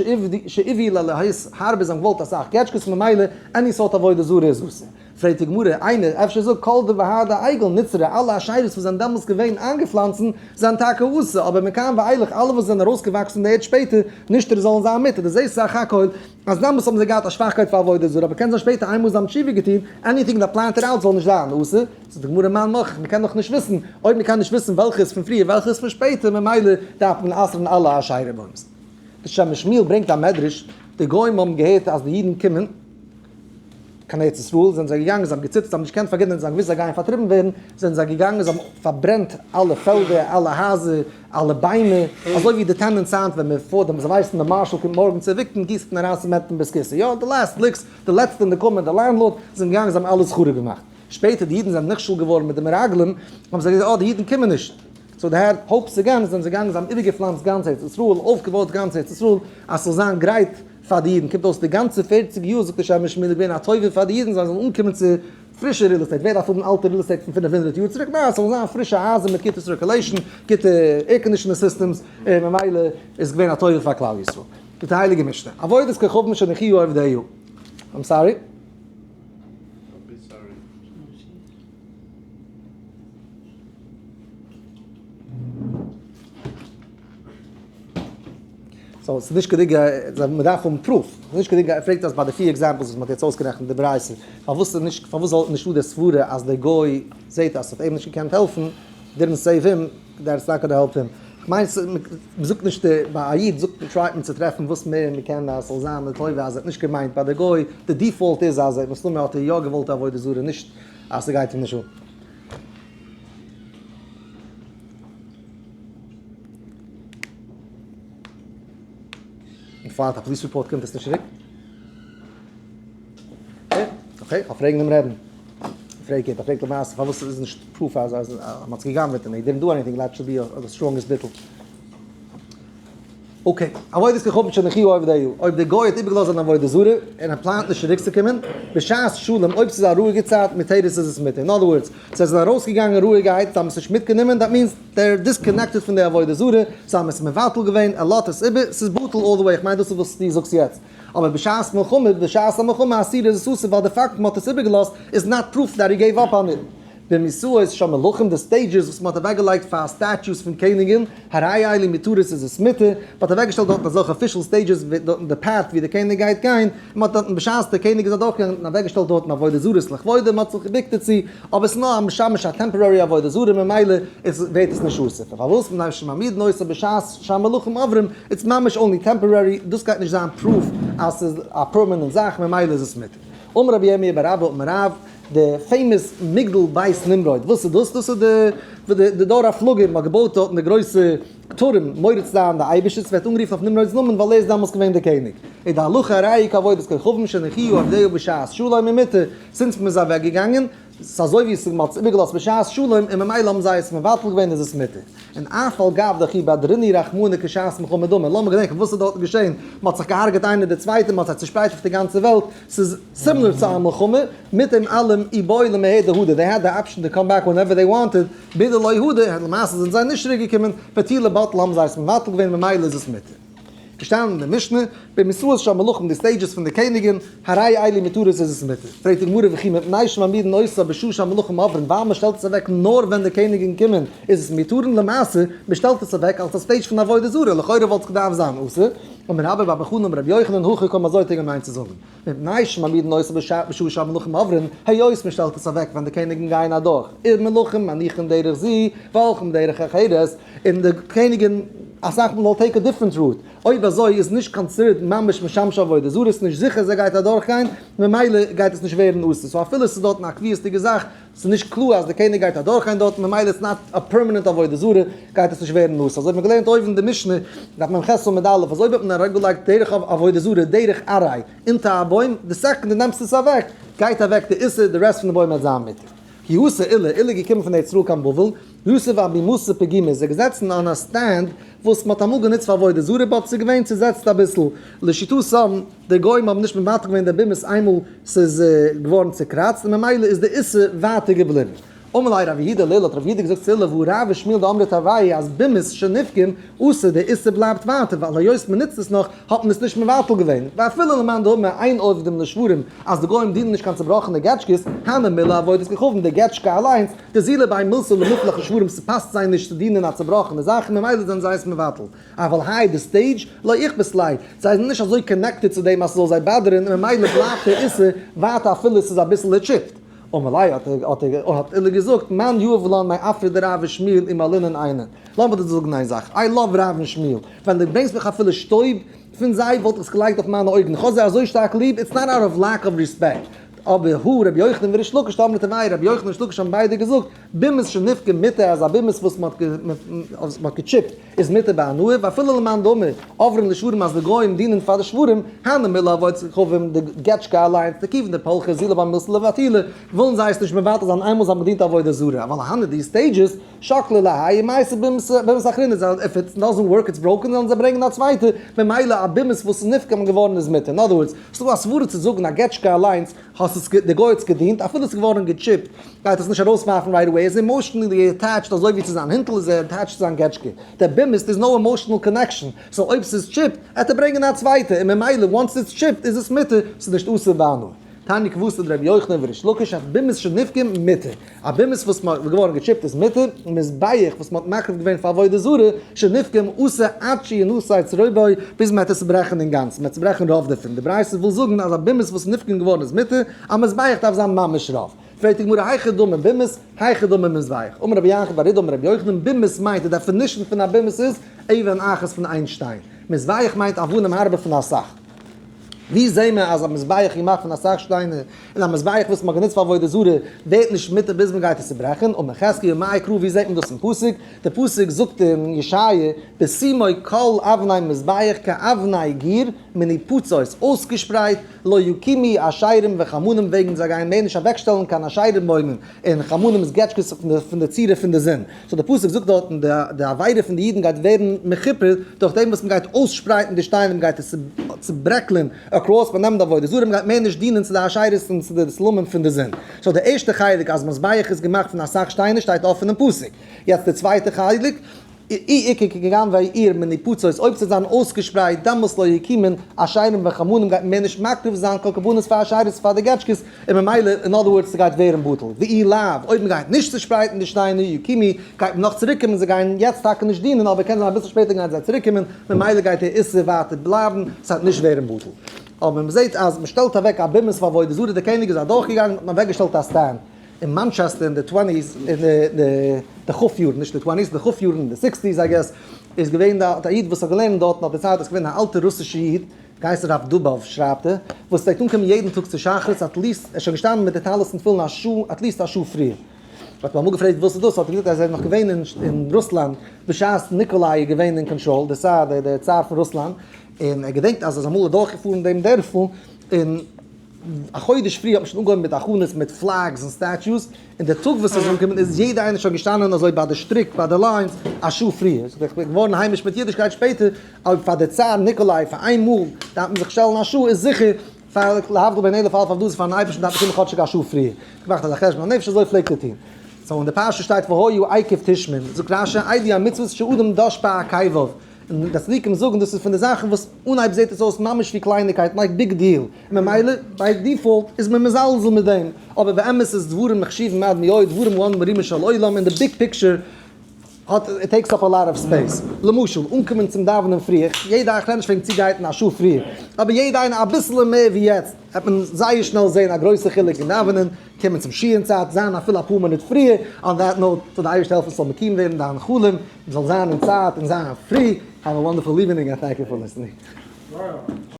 שהאיוו לאלהות הרבה זיי האבן געוואלט אסאך געטשקעס ממילא any סארט עבודה זרה איז אסור. פרעגט די גמרא, איינער אפשר זאגט כל דבהדי עגל נצטרו אלע אשרות וואס זענען דעמאלטס געווען איינגעפלאנצן זענען טאקע אסור אבער מכאן ואילך אלע וואס זענען ארויסגעוואקסן אין די ערד שפעטער נשתרו זאלן זיין מותר דו זעסט סך הכל אז דעמאלטס האבן זיי געהאט א שוואכקייט פאר עבודה זרה, אבער קען זיין שפעטער איינמאל זיי האבן תשובה געטון, anything that planted out זאל נישט זיין אסור, זאגט די גמרא מאן מוכח, מ'קען דאך נישט וויסן, אויב מ'קען נישט וויסן וועלכע איז פון פריער וועלכע איז פון שפעטער ממילא דארף מען אסר'ן אלע אשרה בוימס. די שם משמואל ברענגט א מדרש, די גוים האבן געהערט אז די אידן קומען קיין ארץ ישראל, זענען זיי געגאנגען, זיי האבן געציטערט, זיי האבן נישט געקענט פארגינען, זיי האבן געוואוסט זיי גייען פארטריבן ווערן, זענען זיי געגאנגען, זיי האבן פארברענט אלע פעלדער, אלע הייזער, אלע ביימער, אזוי ווי די tenants היינט ווען מען פארט, זיי ווייסן די marshal קומט מארגן צו evict ן, גיסט מען אריין צעמענט אין בית הכסא, יא, די last licks, די לעצטע נקמה, די landlord, זענען געגאנגען, זיי האבן אלעס חרוב געמאכט. שפעטער די אידן זענען נכשל געווארן מיט די מרגלים, האבן זיי געזאגט, אה, די אידן קומען נישט. so they had hopes again, זענען זיי געגאנגען, זיי האבן איבערגעפלאנצט גאנץ ארץ ישראל, אויפגעבויט גאנץ ארץ ישראל, אז ס'זאל זיין גרייט פאר די אידן. קומט אויס די גאנצע 40 יאר, זאגט דער שם משמואל, איז געווען א טובה פאר די אידן, זיי זאלן אנקומען צו פרישע real estate, ווער דארף האבן אלטע real estate פון 500 יאר צוריק? ניין, ס'זאל זיין פרישע הייזער מיט גוטע circulation, גוטע air conditioning systems, און ממילא איז געווען א טובה פאר כלל ישראל. די הייליגע משנה. עבודת כוכבים שנחיו עובדיו. I'm sorry? Don't be sorry. So, ס'איז נישט גענוג, מען דארף האבן proof. ס'איז נישט גענוג, ער פרעגט אז ביי די פיר examples וואס מ'האט יעצט אויסגערעכנט די ברייתא, פארוואס איז נישט, פארוואס זאל נישטא די סברה אז דער גוי זעט אז ס'האט אים נישט געקענט העלפן, didn't save him, that's not gonna help him. כ'מיין, מ'זאגט נישט, ביי א איד זאגט מען, try ט מען צו טרעפן וואס מער מ'קען אז ס'זאל זיין לטובה אז ער האט נישט געמיינט, ביי די גוי, די default איז אז מסתמא האט ער יא געוואלט עבודה זרה, נישט אז ס'גייט אים נישט אן. און file ט א police report קומט עס נישט צוריק? Okay, כ'וועל פרעגן דעם רעבן. פרעג איך, פרעגט למעשה פארוואס איז נישט proof אז אז מ'האט זיך גע'גנב'עט און he didn't do anything, that should be the strongest ביטול. Okay, עבודת כוכבים שהניחוה עובדיה, אויב דער גוי האט איבערגעלאזט זיין עבודה זרה און ער פלאנט נישט צוריקצוקומען, בשעת שלום, אויב ס'איז א רואיגע צייט, מותרת איז עס מותר. In other words, זיי זענען ארויסגעגאנגען רואיגערהייט, זיי האבן עס נישט מיטגענומען, that means they're disconnected פון די עבודה זרה, זיי האבן עס מבטל געווען, ער לאזט עס איבער, ס'איז בטל all the way, איך מיין דאס איז וואס דו זאגסט יעצט. אבער בשעת מלחמה, בשעת המלחמה אסור איז עס אסור ווייל די פאקט מ'האט עס איבערגעלאזט איז not proof that he gave up on it. במיתאות של מלכים, די stages וואס מ'האט אוועקגעלייגט פאר statues פון קעניגן, הרי אלו מותרות איז עס מותר, מ'האט אוועקגעשטעלט דארטן אזעלכע official stages דארטן די path ווי די קעניג גייט גיין, און מ'האט דארטן בשעת די קעניג איז אדורכגעגאנגען אוועקגעשטעלט דארטן עבודה זרות לכבודו, מ'האט זיך געבוקט דערצו, אבער עס איז נאר א משמש א temporary עבודה זרה ממילא איז ווערט עס נישט אסור. פארוואס? מפני שמעמידין אותה בשעה שהמלכים עוברים, it's ממש only temporary, דאס גייט נישט זיין proof אז ס'איז א permanent זאך ממילא איז עס מותר. אמר רבי ירמי' בר אבא אמר רב, די famous מגדל בית נמרוד, וואס איז דאס? דאס איז די די דור הפלגה, מ'האט געבויט דארטן די גרויסע טורעם מורד צו זיין די אייבערשטער, ס'ווערט אנגערופן אויף נמרוד'ס נאמען ווייל ער איז דאמאלס געווען דער קעניג. איז די הלכה הרי כעבודת כוכבים שהניחוה עובדיה בשעת שלום ומותר, since מ'איז אוועקגעגאנגען, ס'איז אזוי ווי מ'האט עס איבערגעלאזט בשעת שלום און ממילא האבן זיי עס מבטל געווען איז עס מותר. און אף על גב דכי בדרינהו רחמנא כשעת מלחמה דמי, לאמיר געדענקען וואס איז דארטן געשען, מ'האט זיך געהארגעט איינער די צווייטע, מ'האט זיי צושפרייט אויף די גאנצע וועלט, ס'איז similar צו א מלחמה, מיט דעם אלעם איבעי למהדר הדר, they had the option to come back whenever they wanted, בדלא הדר, למעשה זענען זיי נישט צוריק געקומען, בטולי בטלי האבן זיי עס מבטל געווען ממילא איז עס מותר. געשטאנען אין די משנה, במיתאות של מלכים די stages פון די קעניגען, הרי אלו מותרות איז עס מותר. פרעגט די גמרא וכי מפני שמעמידין אותה בשעה שהמלכים עוברים ווייל מען שטעלט עס אוועק נאר ווען די קעניגען קומען איז עס מותרין למעשה מען שטעלט עס אוועק אלס א stage פון עבודה זרה לכאורה וואלט עס געדארפט זיין אסור, אמר רבה בר בר חנה אמר רבי יוחנן הכי קאמר אזוי האט ער געמיינט צו זאגן, מפני שמעמידין אותה בשעה שהמלכים עוברים, היות מען שטעלט עס אוועק ווען די קעניגן גייען אדורך, ומלכים מניחין דרך זו והולכים דרך אחרת, און די קעניגן אסאך מאל take a different route, אויב אזוי איז נישט considered ממש משמש עבודה זרה, ס'איז נישט זיכער אז ער גייט אדורכגיין, ממילא גייט עס נישט ווערן אסור, so אפילו ס'איז דארטן א קביעות'דיגע זאך, ס'איז נישט קלאר אז די קעניג גייט אדורכגיין דארטן, ממילא it's not a permanent עבודה זרה, גייט עס נישט ווערן אסור. אזוי האט מען געלערנט אויבן אין די משנה, דף מ ח עמוד א', אז אויב האט מען אראפגעלייגט דרך עבודה זרה, דרך עראי, אונטער א בוים, די second דו נעמסט עס אוועק, גייט אוועק די איסור, די rest פון די בוים וועט זיין מותר. כי אתא עולא, עולא איז געקומען פון ארץ ישראל קיין בבל, יתיב אבימתא פגימא איז ער געזעצן אן א stand וואס מ'האט אמאל גענוצט פאר עבודה זרה but ס'איז געווען צוזעצט אביסל, לשיטתם די גוים האבן נישט מבטל געווען די בימות איינמאל ס'איז געווארן צוקראצט און ממילא איז די איסור ווייטער געבליבן. אמר ליה רב יהודה לעולא האט רב יהודה געזאגט צו עולא והא רב ושמואל דאמרי תרוייהו אז בימות שנפגם אסור די איסור בלייבט ווייטער ווייל היות מ'נוצט עס נאך האט מען עס נישט מבטל געווען, ואפילו למאן דאמר אין עובדים לשברים אז די גוים דינען נישט קיין צובראכענע געטשקעס, הני מילי עבודת כוכבים די געטשקע אליינס, דזילא ביה מילתא למיפלח לשברים ס'פאסט זיי נישט צו דינען א צובראכענע זאך ממילא זענען זיי עס מבטל. אבל האי די stage, לא איכפת ליה, זיי זענען נישט אזוי connected צו דעם אז ס'זאל זיי באדערן און ממילא בלייבט דער איסור ווייטער אפילו ס'איז אביסל chipped. אמר ליה האט האט עולא געזאגט מאן יהיב לן מעפרא דרב ושמואל ומלינן עינא. לאמיר דיר זאגן איין זאך, I love רב און שמואל, ווען דו ברענגסט מיך אפילו שטויב פון זיי וואלט איך עס געלייגט אויף מיינע אויגן, איך האב זיי אזוי שטארק ליב, it's not out of lack of respect. אבער הא רבי יוחנן וריש לקיש דאמרי תרוייהו, רבי יוחנן און ריש לקיש האבן ביידע געזאגט, בימות שנפגם מותר אז א בימות וואס מען האט געטשיפט איז מותר בהנאה, ואפילו למאן דאמר עוברים לשברים אז די גוים דינען פאר די שברים, הני מילי עבודת כוכבים די געטשקע אליינס, דכיון דפלחי זילא ביה מילתא לבטולי, ווילן זיי עס נישט מבטל זיין איינמאל זיי האבן געדינט עבודה זרה, אבל הני די stages, שקלי להאי ומייתי בימות אחרינא, if it doesn't work it's broken זאלן זיי ברענגען א צווייטע, ממילא א בימות וואס איז נפגם געווארן איז מותר, in other words, ס'דא א סברה צו זאגן א געטשקע אליינס האט. האסט עס די גוי האט עס געדינט, אפילו עס איז געווארן גע chip ט, גייט עס נישט ארויסווארפן right away, ער איז emotionally attached אזוי ווי צו זיין הינטל איז ער attached צו זיין געטשקע, דער בימות איז no emotional connection, so אויב ס'איז chipped עט ער ברענגען א צווייטע, און ממילא once it's chipped איז עס מותר, ס'איז נישט אסור בהנאה. תניא כוותיה דרבי יוחנן וריש לקיש אף בימות שנפגם מותר. א בימות וואס מ'האט געווארן גע chip ט איז מותר, און מזבח וואס מ'האט מקריב געווען פאר עבודה זרה שנפגם אסור עד שינתץ רובו, ביז מ'העט עס צוברעכן אינגאנצן, מ'העט צוברעכן רוב דערפון. די ברייתא וויל זאגן אז א בימות וואס איז נפגם געווארן איז מותר, א מזבח דארף זיין ממש רוב. פרעגט די גמרא היכי דמי בימות, היכי דמי מזבח? אמר רבי יעקב בר אידי אמר רבי יוחנן, בימות מיינט די definition פון א בימות איז אבן אחת פון איין שטיין, מזבח מיינט אבנים הרבה פון אסאך. ווי זעהן מיר אז א מזבח איז געמאכט פון אסאך שטיינער, און א מזבח וואס מ'האט גענוצט פאר עבודה זרה ווערט נישט מותר ביז מ'גייט עס צוברעכן, אמר חזקיה מאי קרא ווי זעהט מען דאס אין פסוק? די פסוק זאגט אין ישעיה בשימו כל אבני מזבח כאבני גיר מנופצות, אויסגעשפרייט, לא יקימו אשרים וחמנים וועגן זיי גייען מער נישט אוועקשטעלן קיין אשרים בוימען און חמנים איז געטשקעס פון די צורה פון די זון. so די פסוק זאגט דארטן די עבירה פון די אידן גייט ווערן מכופר דורך דעם וואס מען גייט אויסשפרייטן די שטיינער מען גייט עס צוברעקלען across מען נעמט די עבודה זרה מען גייט מער נישט דינען צו די אשרות און צו די צלמים פון די זון. so די ערשטע חלק אז מזבח איז געמאכט פון אסאך שטיינער שטייט אפען אין פסוק. יעצט די צווייטע חלק. אי איכא כגון והעיר מנופצות, אויב ס'וועט זיין אויסגעשפרייט דאמאלס לא יקימו אשרים וחמנים גייט מען מער נישט מקריב זיין קיין קרבנות פאר אשרות פאר די געטשקעס, און ממילא in other words ס'גייט ווערן בטל, ואי לאו, אויב מ'גייט נישט צושפרייטן די שטיינער יקימו גייט מען נאך צוריק קומען זיי גייען יעצט טאקע נישט דינען אבער קען זיין אביסל שפעטער גייען זיי צוריק קומען ממילא גייט דער איסור ווייטער בלייבן ס'וועט נישט ווערן בטל. אבער מ'זעט אז מ'שטעלט אוועק א בימות פאר עבודה זרה דער קעניג איז אדורכגעגאנגען האט מען אוועקגעשטעלט א stand. אין מאנטשעסטער אין די twenties, אין די כ' יארן, נישט די twenties, די כ' יארן, אין די sixties I guess, איז געווען דארט א איד וואס האט געלערנט דארטן אויף די צייט, איז געווען א אלטער רוסישע איד, געהייסן רב דובאוו שרייבט ער, וואס פלעגט אנקומען יעדן טאג צו שחרית at least, ער איז שוין געשטאנען מיט די טלית און תפילין א שעה, at least א שעה פריער. האט מען אמאל געפרעגט וואס איז דאס, האט ער געזאגט אז ער איז נאך געווען אין רוסלאנד בשעת ניקאליי איז געווען אין קאנטראל, דער צאר, דער צאר פון רוסלאנד, און ער געדענקט אז ער איז אמאל אדורכגעפארן דעם דערפל, און. א חודש פריער האט מען שוין אנגעהויבן מיט הכנות מיט flags און statues, און די טאג וואס ס'איז אנגעקומען איז יעדער איינער שוין געשטאנען אזוי ביי די שטריק ביי די lines א שעה פריער, ס'איז דאך געווארן היימיש מיט אידישקייט שפעטער, אבער פאר די צאר ניקאליי פאר איין מאל דארף מען זיך שטעלן א שעה איז זיכער פאר להבדיל בין אלף אלף הבדלות פארן אייבערשטן דארף מען קומען כאטשיג א שעה פריער, געמאכט אזא חשבון הנפש אזוי פלעגט ער טון. so אין די פרשה שטייט והיה עקב תשמעון, זאגט רשי אלו המצוות שאדם דש בעקביו, און די צדיקים זאגן דאס איז פון די זאכן וואס אנהייב זעט עס אויס ממש ווי קלייניקייטן like big deal, און ממילא by default איז מען מזלזל מיט דעם, אבער באמת איז דברים מחשיבים עד מאוד, דברים האנו מרומו של עולם, אין די big picture האט it takes up a lot of space. למשל, אנקומען צום דאווענען פרי, איך יעדע איך רעד נישט וועגן צוגייטן א שעה פריער, אבער יעדע איינער אביסעלע מער ווי יעצט, וועט מען זייער שנעל זען א גרויסע חילוק אין דאווענען, קומען צום שיעור אין צייט, זיין אפילו אפאר מינוט פריער, on that note, זאל די אייבערשטער העלפן ס'זאל מקוים ווערן דיין חלום, מ'זאל זיין אין צייט און זיין פרי, have a wonderful evening and thank you for listening.